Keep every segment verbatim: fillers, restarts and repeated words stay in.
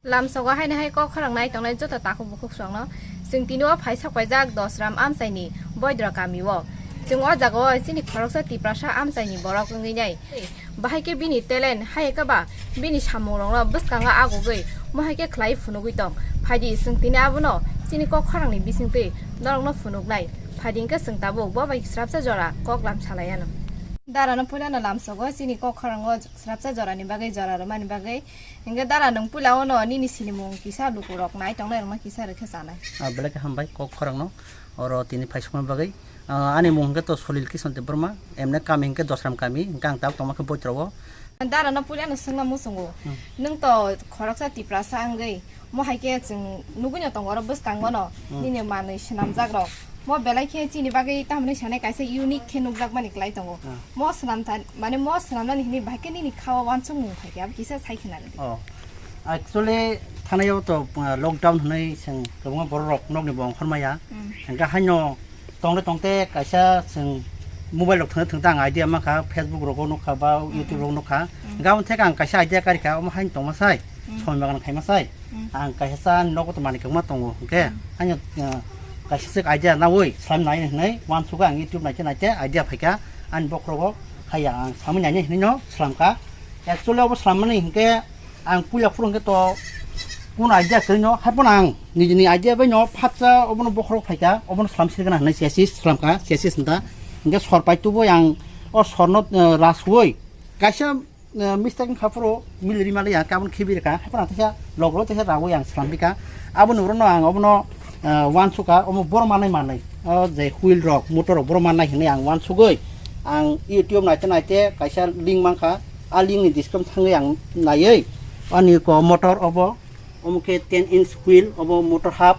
Lamsogo haino hai kok khorang nai tongnai joto takhuk bukhuk songno chwng tini o phai sok paijak Dosram amchaini Boidra kami o. Chwng o jaga o chini khoroksa Tiprasa amchaini borok wngwi nai. Bahai khe bini talent hai khe ba bini samung rokno bwskango agugwi mohai khe khlai phunugwi tong. Phaidi chwng tini abono chini kok khorangni bisingtwi norokno phunuknai. Phaidi hwnkhe chwng tabuk bo bai srapsa jora kok lam salaiano. Darano puilano lamsogo chini kok khorango srapsa jorani bagwi jora rwmani bagwi. Hingke dara nwng puila ono nini sinimung kisa lukurok nai tongnai rokno kisa rwkhe chanai. Ah, belai khe hambai kok khorangno oro tini phaisukma bagwi. Ah, ani mung hingke to Solil Kishon Debbarma, emne kami hingke Dosram kami, hingke ang tabuk tongma khe Boitra o. Dara no puila no swngna muchungo. Hmm. Nwng to khoroksa Tiprasa wngwi, mo hai khe chwng nugwi no tongo oro bwskango no, Hmm. nini manwi swnamjak rok. Mo belai khe chini bagwi tamni sanai kaisa unique khe nukjakmani kwlai tongo. Ah. Mo swnam tha-, mane mo swnamnani hwnwi bahai khe nini kha o uansukmung phai khe abo kisa sai khna rwdi. Oh. Actually, thanai o to, uh, lockdown hwnwi chwng kwbangma borok rok nokni bo ongkhor maya. Mm. Hwnkhe haino tongte tongte kaisa chwng mobile rok thwngte thwngte ang idea mankha, Facebook rogo nukha ba Mm, YouTube mm. rogo nukha. Mm. Hwnkhe aboni theke ang kaisa idea karikha, omo haino tongma sai, Mm. somoi bagan khaima sai. Mm. Ang kaisa cha nogo to manwi kwbangma tongo, hwnkhe Mm. haino, uh, kaisa swk idea naui swlam nai hwnwi uansukha ang YouTube naite naite idea phaikha ani bokhorogo, haiya ang samui nainai hwnwi no swlamkha. Actually obo swlammani hwnkhe ang puila phuru hwnkhe to kuno idea kwrwi no, haiphano ang nijini idea bai no phatsa obono bokhorok phaikha, obono swlam sirgana hwnwi chassis swlamkha, chassis hwnta. Hwnkhe sor pai tubui ang o sorno, uh, rasui kaisa eh, mistake wngkha phuru mili ri manliya, kabun khibi rwkha, haiphano teisa logro teisa raui ang swlam rikha. Aboni urono ang obono, eh, uansukha, omo borok manai manai, o je wheel rok, motor rok borok manai hinwi ang uansugwi, ang YouTube naite naite kaisa link mankha, a link ni description thangwi ang naiwi, ani ko motor obo, omo khe ten inch wheel, obo motor half,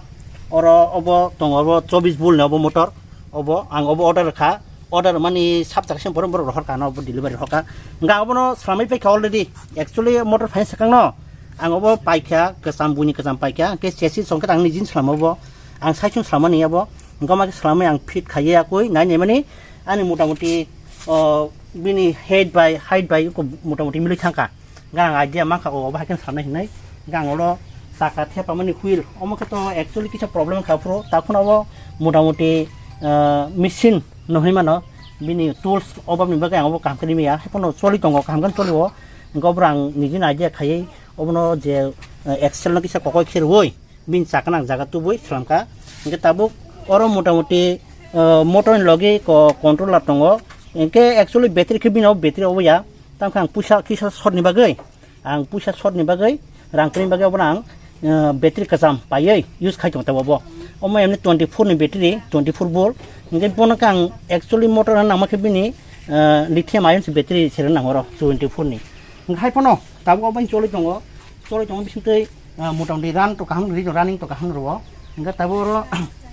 oro obo tongo, obo chobbish volt ni obo motor. Obo ang obo order kha, order mani sapta kaisa borok borok rohor kha, obo delivery rohor kha. Hwnkhe ang obono swlamwi paikha already. Actually motor phaina swkang no ang obo paikha, kwcham buini kwcham paikha, hwnkhe chassis songkhe ang nijini swlamo bo. Ang saichung swlamani abo. Hwnkhe omo khe swlamwi ang fit khaiwi yakwi nai nai mani ani motamuti, o, bini head bai height bai motamuti milwi thangkha. Hwnkhe ang idea mankha, o, obo hai khe swlamnai hinwi. Hwnkhe ang oro chakha thepamani wheel, omo khe to actually kisa problem wngkha phuru, takhwna o motamuti, ah, machine no hinwi mano, bini tools obabni bagwi ang obo kaham khe rimaya, haiphano choli tongo, kaham khe choli o. Hwnkhe obo ang nijini idea khaiwi obono je, ah, axle no kisa kokoi khe rwui, bini chaknang jaga tubui swlamkha. Hwnkhe tabuk oro motamuti, ah, motor ni logi ko controller tongo. Hwnkhe actually battery khe bini o battery obo ya. Tamo khe ang puisa kisa short ni bagwi, ang puisa short ni bagwi, rang kwrwi ni bagwi obono ang, ah, battery kwcham paiwi use khai tongo tabuk bo. Omo emni twenty four ni battery, twenty four volt. Hwnkhe bono khe ang actually motor nangma khe bini, ah, lithium ion se battery se rwna nango oro twenty four ni. Hwnkhe hai phano tabuk obo choli tongo, choli tongo bisingtwi, ah, motamuti run to kaham rwi, running to kaham rwo. Hwnkhe tabuk oro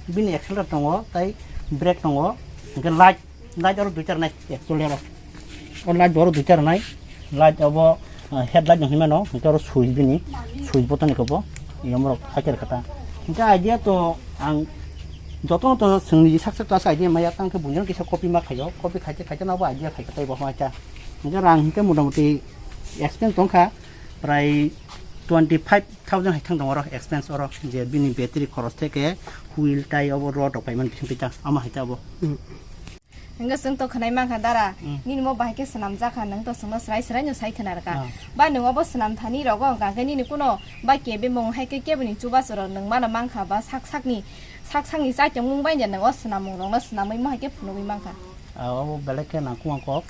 bini accelerator tongo, tai brake tongo, hwnkhe light, light oro duita rwnai actually oro. O light bo oro duita rwnai, light obo, ah, headlight no hinmano, hwnkhe oro switch bini, switch button ni kobo, yomorok hakhe rwkha ta. Hwnkhe idea to ang jotono to chwng niji sak sak to asa idea maya, tamo khe buino kisa copy ma khaio, copy khaite khaite no bo idea phaikha tei bo hwnka. Hwnkhe rang hwnkhe motamuti expense tongkha prai twenty five thousand hai thang tongo oro expense oro, je bini battery khoros theke wheel tai obo rod rok paimani bising twi ta, omo hai ta obo. Hmm. Hwnkhe chwng to khwnai mankha dara, Hmm. nini mo bahai khe swnamjak kha, nwng to chwngno swrai swrai no sai khwna rwkha. Ah. Ba nwng obo swnam thani rogo hwnkha khe nini kuno ba kebemung hai khe keboni chubachu rok nwng mano mankha ba sak sakni, sak sakni chaichomung bai ya nwng o swnamung rokno swnamwi mo hai khe phunugwi mankha. Ah, obo belai khe nangkukma kok.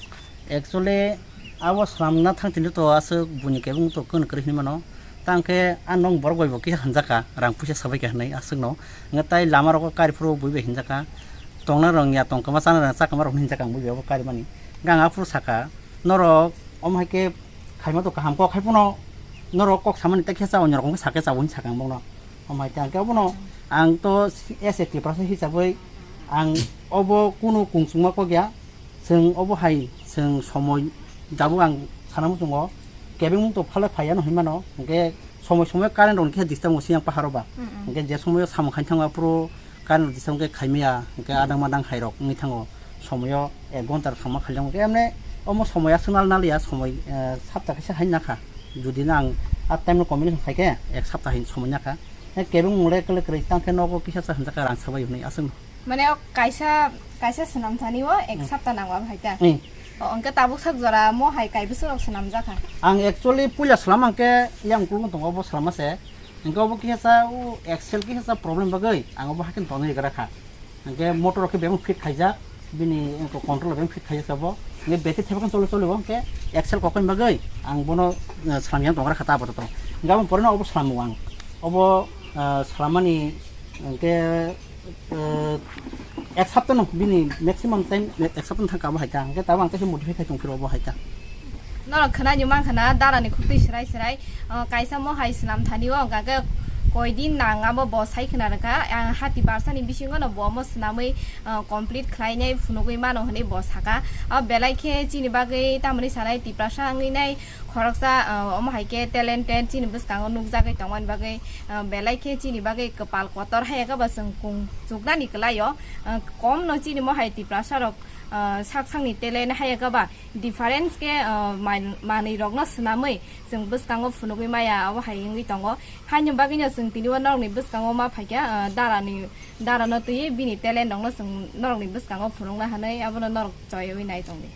Actually, abo swnamna thang tini to aswk buini kebeng to kwrwi hinwi mano. Tang khe a nong borok bai bo kisa hwnjakha, rang puisa sabaikha hinwi aswkno. Hwnkhe tai lama rogo kari phuru bui bai hwnjakha. Tongnai rok ya tong kwma, chanai rok cha kwma rok hinjakha ang bui bai abo kari mani. Hwnkhe ang aphuru sakha, norok omo hai khe khaima to kaham kok hai phano norok kok samani tai khe cha, onyo rok wngkha sakhe cha bo hinwi sakha ang bono. Omo hai khe ang khe obono ang to S A Tiprasa hisabwi ang obo kunu kung chungma kok ya. Chwng obo hai chwng somoi jabuk ang sana muchungo kebengmung to phalai phaiya no hinmano, hwnkhe somoi somoi current rok khe disturb wngsi yang paharo ba, Mm, mm. hwnkhe je somoi o samung khaini thangma phuru current rok disturb wngkhe khaimaya, hwnkhe adang madang hai rok wngwi thango, somoi o ek ghonta rok samung khailai hwnkhe emne omo somoi aswk nal nal ya, somoi, eh, sapta kaisa hai nakha, judi no ang A time no combination khai khe ek sapta hin somoi naka. He kebeng mole kele kele tang khe nogo kisa sa hinjak rang sabai hwnwi aswk. Mane o kaisa, kaisa swnam thani o ek Hmm. sapta nango hai ta. Hmm. O, hwnkhe tabuk sak jora mo hai kai bwswk rok swnam jakha. Ang actually puila swnam ang khe yang kulung tongo bo swnam se. Hwnkhe obo kisa sa o Excel kisa sa problem bagwi ang obo hakin tonwi gra kha. Hwnkhe motor rok khe bebak fit khaijak, bini control bebak fit khaijak sabo. Hwnkhe battery thepakhe choli choli bo hwnkhe Excel kokoi bagwi ang bono, eh, swnam yang tongra kha ta apatot. Hwnkhe aboni pore no obo swnam o ang. Obo, eh, swnamani hwnkhe, eh, ek sapta no bini maximum time ek sapta no thang kabo hai ta. Hwnkhe tabuk ang teisa modify khai tong phiro obo hai ta. Norok khwnai ni mankha na dara ni khuk twi swrai swrai, ah, kaisa mo hai swnam thani o hwnkha khe koi din nang abo bo sai khwna rwkha. Ang hati barsa ni bisingo no bo omo swnamwi, ah, complete khlai nai phunugwi mano hwnwi bo saka. O belai khe chini bagwi tamoni sanai Tiprasa wngwi nai khoroksa, ah, omo hai khe talented chini bwskango nukjagwi tongmani bagwi, ah, belai khe chini bagwi kwpal kotor hai khe bo chwng kung chuknani kwlai o. Ah, kom no chini mo hai Tiprasa rok, ah, sak sakni talent hai khe ba difference khe, ah, man-, manwi rokno swnamwi chwng bwskango phunugwi maya abo hai wngwi tongo. Haini bagwino chwng tini o norokni bwskango ma phaikha, ah, darani, darano twiwi bini talent rokno chwng norokni bwskango phunukna hwnwi abono norok choiwi nai tongdi.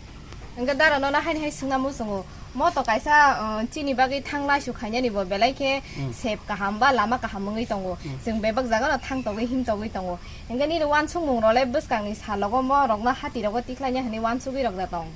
Hwnkhe dara nono haini hai swngna muchungo, mo to kaisa, ah, chini bagwi thang laisu khainani bo belai khe Hmm. sep kaham ba lama kaham wngwi tongo. Hmm. Chwng bebak jagano thang togwi him togwi tongo. Hwnkhe nini uansukmung rok le bwskangni salogo mo rokno hati rogo tikhlaina hwnwi uansugwi rok da tong.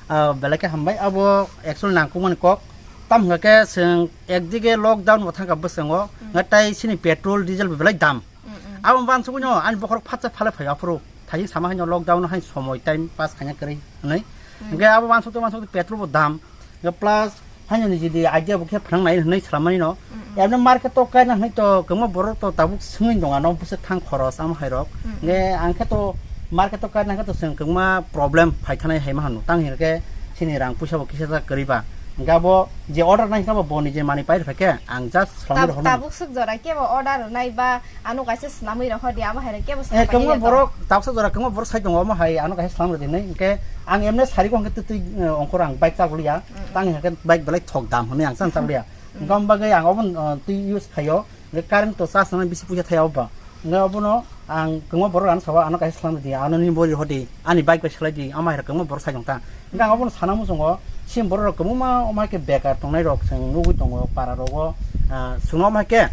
Ah, belai khe hambai, abo actual nangkukmani kok. Tamo hwnkha khe chwng ekdige lockdown bo thangkha bwskango, Mm. hwnkhe tai chini petrol, diesel bo belai dam. Mm, mm. Abo uansugwino ani bokhorok phatsa phalai phaio aphuru. Thaiwi sama haino lockdown hai somoi time pass khaina kwrwi hwnwi. Mm. Hwnkhe abo uansukte uansukte petrol bo dam. Hwnkhe plus haino niji di idea bo khe phnang nai hwnwi swlamani no. Mm, mm. Eboni market o kaina hwnwi to kwbangma borok to tabuk swngwi tongo ano bwswk thang khoros amo hai rok. Mm, mm. Hwnkhe ang khe to market o kaina hwnkhe to chwng kwbangma problem phai thanai hai ma hwnwi tang hwnkhe chini rang puisa bo kisa jak kwrwi ba. Hwnkhe abo je order nai hwnkhe bo bo nije manwi pai rw phaikhe ang just swlamwi Tab-, rw hwnwi. Tabuk swk jora kebo order rwnai ba ano kaisa swlamwi rw hodi amo hai rw kebo Eh, swlamwi kwbangma rw borok tabuk swk jora kwbangma borok sai tongo amo hai ano kaisa swlam rw di hwnwi. Hwnkhe ang emne sari ko hwnkhe twi twi, eh, ongkhor ang bike chak liya. Mm. Tang hwnkhe bike belai thok dam hwnwi ang chang chak liya. Hwnkhe amo bagwi ang obo, uh, twi use khaio. Hwnkhe current to charge nang bisi puisa thaya obo. Hwnkhe obono ang kwbangma borok ano sabo ano kaisa swlam di, ano nini body hodi, ani bike bai swlai di, ama hai rok kwbangma borok sai tong ta. Hwnkhe ang obono sana muchungo, chini borok rok kwbangma omo hai khe bekar tongnai rok chwng nugwi tongo para rogo, uh, chwng omo hai khe,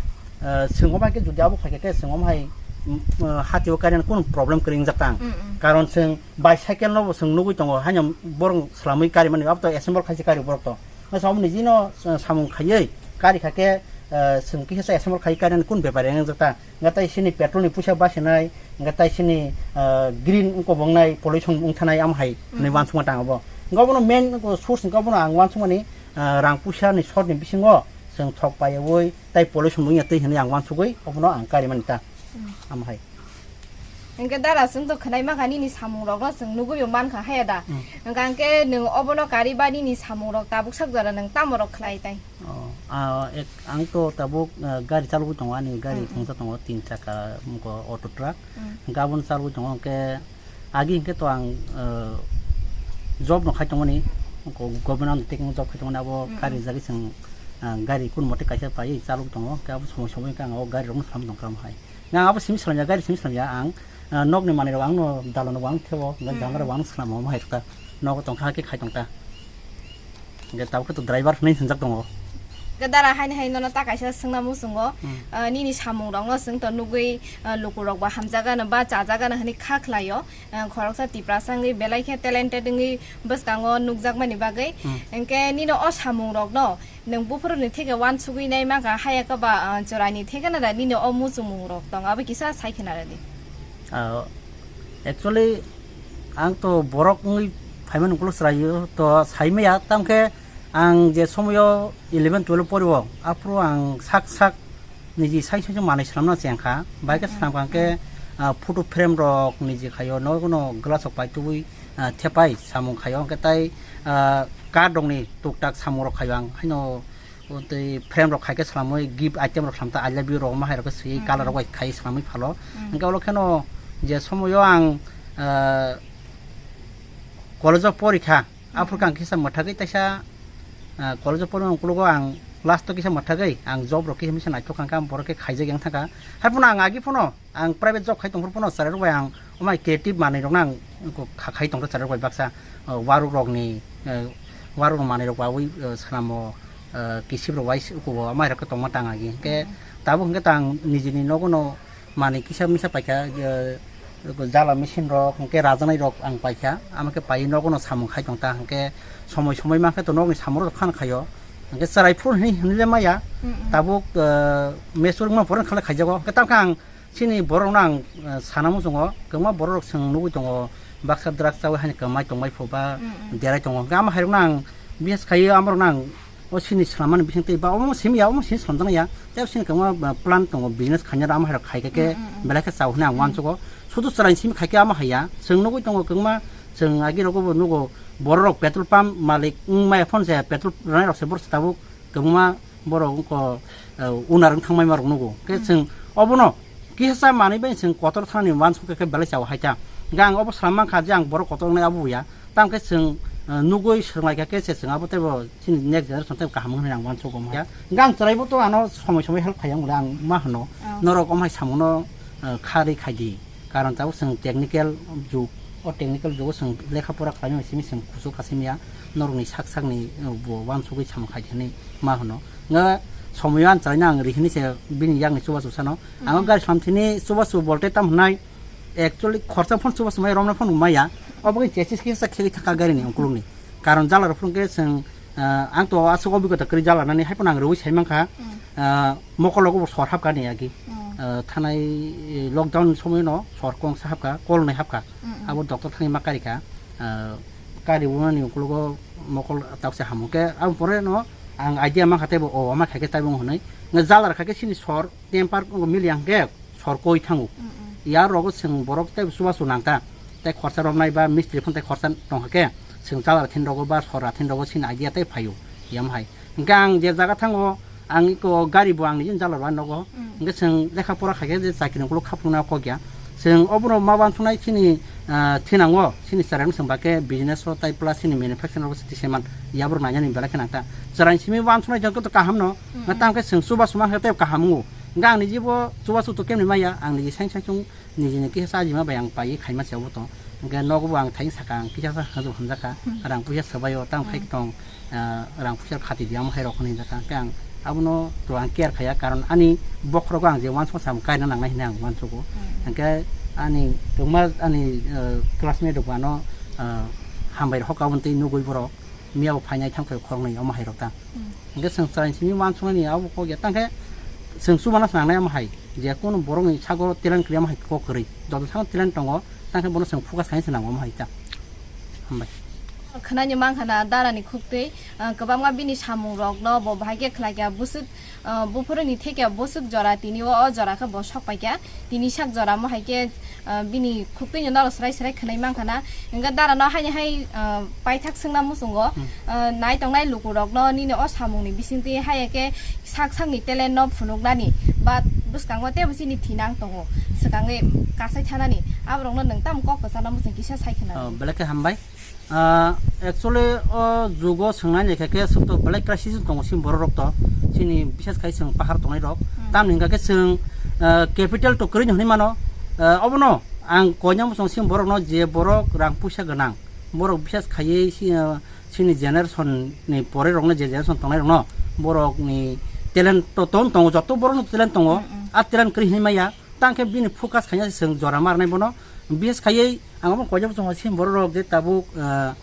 uh, chwng omo hai khe jodi abo khai khe, khe chwng omo hai, mm, uh, hati o kainani kunu problem kwrwi wngjak tang. Mm, mm. Karon chwng bicycle no bo chwng nugwi tongo, haino borok swlamwi kari mani, abo to assemble khaisi kari borok to. Hwnkhe samung niji no, uh, samung khaiwi kari kha khe, uh, chwng kisa assemble khai kari nani kun bepari wng jak ta. Hwnkhe tai sini petrol ni puisa basinai, hwnkhe tai sini, uh, green wng kobong nai, pollution wng thanai, amo hai hwnwi Mm. uansukma tang abo. Hwnkhe obono main source hwnkhe obono ang uansukmani, uh, rang puisa ni short ni bisingo chwng thok paiwi tai pollution wngya twi hwnwi ang uansugwi obono ang kari mani ta. Mm. Amo hai. Hwnkhe dara, chwng to khwnai mankha nini samung rokno chwng nugwi bo mankha haya da. Hmm. Hwnkhe nwng obono kari ba nini samung rok tabuk sak jora nwng tamo rok khlai tai? Oh, ah, ek, ang to tabuk, ah, gari chalogwi tongo, ani gari Hmm, hmm. thwngsa tongo, tin chakka, moko auto truck. Hmm. Hwnkhe abono chalogwi tongo, hwnkhe agi hwnkhe to ang, ah, job no khai tongmani, moko government undertaking job khai tongmani, abo Hmm, kari hmm. jagwi chwng, ah, gari kun mote kaisa paiwi chalogwi tongo, hwnkhe abo somoi somoi hwnkhe ang o gari rokno salam tongkha hai. Nang abo simi swlamya, gari simi swlamya ang, ah, nokni manwi rok ang no dalan rok ang thebo, hwnkhe Hmm. jangla rok ang swlamo, omo hai rok ta nogo tongkha khe khai tongta. Hwnkhe tabuk khe to driver hinwi hwnjak tongo. Hwnkhe dara haini hai nono ta kaisa swngna muchungo, Hmm. ah, nini samung rokno chwng to nugwi, ah, luku rok bo hamjagano ba chajagano hinwi kha khlaio, ah, khoroksa Tiprasa wngwi belai khe talented wngwi bwskango nukjakmani bagwi. Hmm. Hwnkhe nini o samung rokno Nwng buphuruni theke uansugwi nai mankha, haya khe ba, ah, chwraini theke no da nini o muchungmung rok tong, abo kisa sai khna rwdi. Ah, actually, ang to borok wngwi phaimani ukuluk chwraio to sai maya, tamkhe ang je somoyo eleven twelve porio, aphuru ang sak sak niji sai sai manwi swnamna chengkha, bai khe Mm, swnamkha mm. Khe, ah, photo frame rok niji khaio, nogo no glass rok paitugwi, ah, thepai samung khaio, hwnkhe tai, ah, card rokni tuktak samung rok khaio ang, haino O tei frame rok khai khe swnamwi gift item rok swnam ta, I love you rok ma hai rok khe swiwi Mm, colour rok mm. Bai khai swnamwi phalo. Mm. Hwnkhe olo kheno je somoyo ang, ah, college o porikha, Mm, aphuru mm. Khe ang kisa mwthagwi taisa, ah, college o porima ukologo ang Class to kisa mwthagwi ang job rok kisa misa naithok kha, ang borok khe khaijak yang thangkha. Hai phano ang agi phano ang private job khai tongphuru phano chwrai rok bai ang omai creative manwi rok nang kha-, khai tongkha chwrai rok bai baksa, uh, waruk rok ni, uh, waruk rok manwi rok bawi, uh, swnamo, uh, kisip rok bai kubo amai rok khe tongma tang agi. Hwnkhe tabuk hwnkhe tang nijini nogo no manwi kisa misa paikha, eh, jala machine rok, hwnkhe rajaknai rok ang paikha, amo khe paiwi nogo no samung khai tong ta, hwnkhe somoi somoi mankhe to nogni samung rok phan khaio, hwnkhe chwrai phuru hinwi hinwi le maya, Mm, mm. tabuk, eh, mesur wngma pore khala khaijago, hwnkhe tamkhe ang chini borok no ang, eh, sana muchungo, kwbangma borok rok chwng nugwi tongo, baksa drugs chawi haino kwmai tongbai pho ba Mm, mm. derai tongo, hwnkhe amo hai rok no ang bias khaiwi amo rok no ang o sini swlammani bising twi ba omo simi ya, omo sini swlamjaknai ya. Tei sini kwbangma, ah, plan tongo, business khaina rok, amo hai rok khai khe khe Mm, mm, mm. belai khe chao hwnwi ang Mm. uansugo. Sudu chwraini simi khai khe amo hai ya. Chwng nugwi tongo kwbangma, chwng agi rogo bo nugo, borok rok petrol pump malik wng maya phone se petrol rwnai rok se borok se tabuk kwbangma borok wngkha, ah, unar wng thangmai ma rok nugo. Khe Mm. chwng obono kisa manwi bai chwng kotor thani uansuk khe belai chao hai ta. Hwnkhe ang obo swlam mankha je ang borok kotor wngnai abo ya. Tamo khe chwng, ah, nugwi swrwng lai kha khe se chwng abo teibo chini next generation tei kaham wng hwnwi ang uansukgo, ya. Hwnkhe ang chwraibo to ano somoi somoi help khai ya wng le ang ma hwno. Oh. Norok omo hai samungno, ah, kha rwi khai di. Karon tabuk chwng technical jug, o technical jugo chwng lekha pora khlaimani simi chwng kuchuk kasimya norokni sak sakni, ah, bo uansugwi samung khai di hwnwi ma hwno. Nga somoio ang chwraino ang rihini se bini yakni chubachu sano. Ang Mm. gari samthini chubachu bolte tam hwnai actually khorsa phone chubachu mai romna phone maya. Obo khe chesis khe sa khegwi thangkha gari ni ongkulukni. Karon jala rok phone khe chwng, ah, ang to aswk obigota kwrwi jala nani hai phano ang rwi sai mankha. Mm. Ah, mokol rogo bo sor hapkha ni agi. Mm. Ah, thanai, eh, lockdown somoino sor kong sa hapkha, kol nai hapkha. Mm, mm. Abo doctor thangwi ma karikha. Ah, kari wngmani ongkulugo mokol taksa hamung khe, aboni pore no ang idea mankha teibo, o, ama khaikhe taibo wng hwnwi. Nga jala rwkha khe chini sor temper wngkha mili yang khe sor koi thango. Mm, mm. Ya rogo chwng borok tei chubachu nang ta. Tei khorsa romnai ba mistri phano tei khorsa tong kha khe chwng jala rwthin rogo ba sor rwthin rogo chini idea tei phaio. Yam hai. Hwnkhe ang je jaga thango, ang iko gari bo ang nijini jala rwna nogo. Mm. Hwnkhe chwng lekha pora khaikhe je chakri ongkulu khapungna kok ya. Chwng obono ma uansuknai chini, ah, thinango, chini chwraino chwng bakhe business o tai plus chini manufacturing o se tiseman yabrok nainani belai khe nang ta. Chwraini simi uansuknai jotto kaham no. Mm. Hwnkhe tamo khe chwng chubachu mankhe tei kaham wngo. Hwnkhe ang nijibo chubachu to kemni maya, ang niji saing saing chwng nijini kisa sajima bai ang paiwi khaima se obo to. Hwnkhe nogo bo ang thaini saka ang kisa sa hajok hamjakha. Hmm. Rang puisa swbaio tamo khai Hmm. tong, ah, rang puisa khati di amo hai rok hinwi hinjakha. Hwnkhe ang abono to ang care khaiya, karon ani bokhorogo ang je uansukha samung kaina nangnai hinwi ang uansugo. Hmm. Hwnkhe ani kwbangma ani, ah, classmate rok ano, ah, hambai rok hoka obo twi nugwi borok miyao phainai thang phai khoroknwi omo hai rok ta. Hmm. Hwnkhe chwng chwraini simi uansuknani abo kok ya, tangkhe chwng chubana se nangnai omo hai, je kunu borokni sago talent kwrwi omo hai kok kwrwi, joto sago talent tongo, tangkhe bono chwng focus khaina se nango omo hai ta. Hambai. Khwnani mankha na darani khuktwi, ah, kwbangma bini samung rokno bo bahai khe khlai kha, bwswk, ah, buphuruni theke bwswk jora tini o, o jora khe bo sok pai kha. Tini sak jora mo hai khe, ah, bini khuktwino norok swrai swrai khwnai mankha na. Hwnkhe dara no haini hai, ah, paithak swngna muchungo, Hmm. ah, nai tongnai lukurokno nini o samungni bisingtwi hai khe sak sakni talent no phunuknani ba bwskango teibo chini thinang tongo, swkangwi kasai thanani. Aborokno nwng tamo kok kwchana muchung kisa sai khna. Oh, belai khe hambai. Ah, actually, o jugo swngnai naikha khe, swk to belai crisis tongo chini borok rok to, chini bises khai chwng pahar tongnai rok. Hmm. Tamni hwnkha khe chwng, ah, capital to kwrwi hwnwi mano. Ah, obono ang koina muchung chini borok no, je borok rang puisa gwnang, borok bises khaiwi si-, ah, chini generation ni pore rok no, je generation tongnai rok no, borok ni talent to ton tongo, joto borok no talent tongo, Hmm, hmm. A talent kwrwi hwnwi maya. Tang khe bini focus khaina se chwng jora ma rwnai bono. Bises khaiwi ang omo koijak tongo, chini borok rok je tabuk, ah,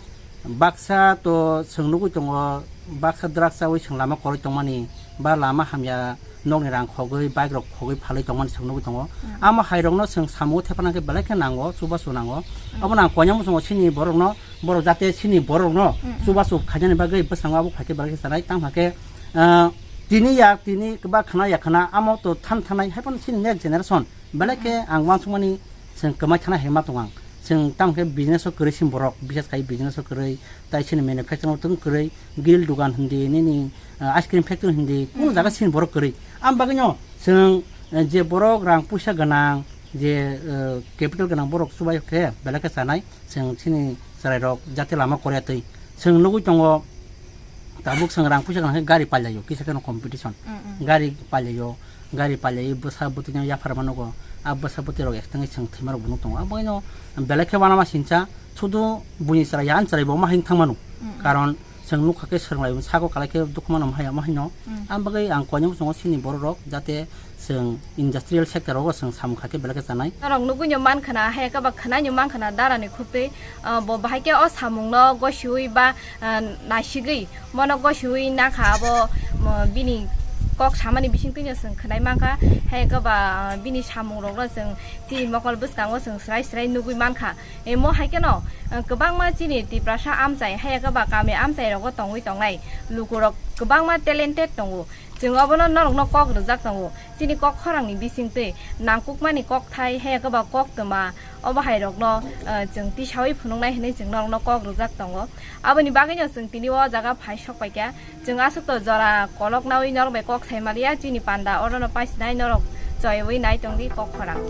baksa to chwng nugwi tongo, baksa drugs chawi chwng lama kwrwi tongmani, ba lama hamya nokni rang khogwi, bike rok khogwi phalwi tongmani chwng nugwi tongo. Hmm. Amo hai rokno chwng samungo thepana khe belai khe nango, chubachu nango. Hmm. Abono ang koina muchungo chini borok no, borok jate chini borok no Hmm, hmm. chubachu khainani bagwi bwskango abo phai khe belai khe chanai, tang kha khe, ah, tini ya tini ba khna ya khna amo to than thanai hai phano chini next generation. Belai khe ang uansukmani chwng kwmai thana hai ma tong ang. Chwng tamo khe business o kwrwi chini borok, bises khai business o kwrwi, tai chini manufacturing o tong kwrwi, grill dugan hindi, nini, ah, ice cream factory hindi, kunu Mm. jaga chini borok kwrwi. Am bagwino chwng, eh, je borok rang puisa gwnang, je, eh, capital gwnang borok chubai khe belai khe chanai. Chwng chini chwrairok jati lama kwrwi twi. Chwng nugwi tongo, Tabuk chwng rang puisa gwnang khe gari palyaio, kisa kheno competition. Mm, mm. Gari palyaio, gari palyaiwi bwsa bwtwino yaphar mano go, a bwsa bwtwi rok ekthangwi chwng thwima rok bo nuk tongo. Abo no belai khe uanama sincha, sudu buini chwrai, yan chwrai bo ma haino thang mano. Mm, mm. Karon chwng nukha khe swrwng lai sako kalai khe dukhu mano ma haino. Mm. Ang bagwi ang koinwi muchungo chini borok rok jate chwng industrial sector rogo chwng samung kha khe belai khe chanai. Norok nugui no man khana, hai khe ba khwnai no man khana dara ni khuptwi, ah, bo bahai khe o samung no gosiui ba, ah, naisigwi mono gosiui nakha abo, mo, bini kok samani bising twi no chwng khwnai mankha, hai khe ba, ah, bini samung rok no chwng chini mokol bwskango chwng swrai swrai nugui mankha. Emo hai khe no, ah, kwbangma chini Tiprasa amchai, hai khe ba kami amchai rogo tongwi tongnai luku rok kwbangma talented tongo. Chwng obono norokno kok rwjak tongo. Chini kok khorangni bisingtwi nangkukmani kokthai, hai khe ba koktwma, obo hai rokno, eh, chwng tisaui phunuknai hinwi chwng norokno kok rwjak tongo. Aboni bagwino chwng tini o jaga phai sok paikha. Chwng aswk to jora kolok naui norok bai kok sai maliya, chini panda orono paisinai norok choiwi nai tongdi kok khorang.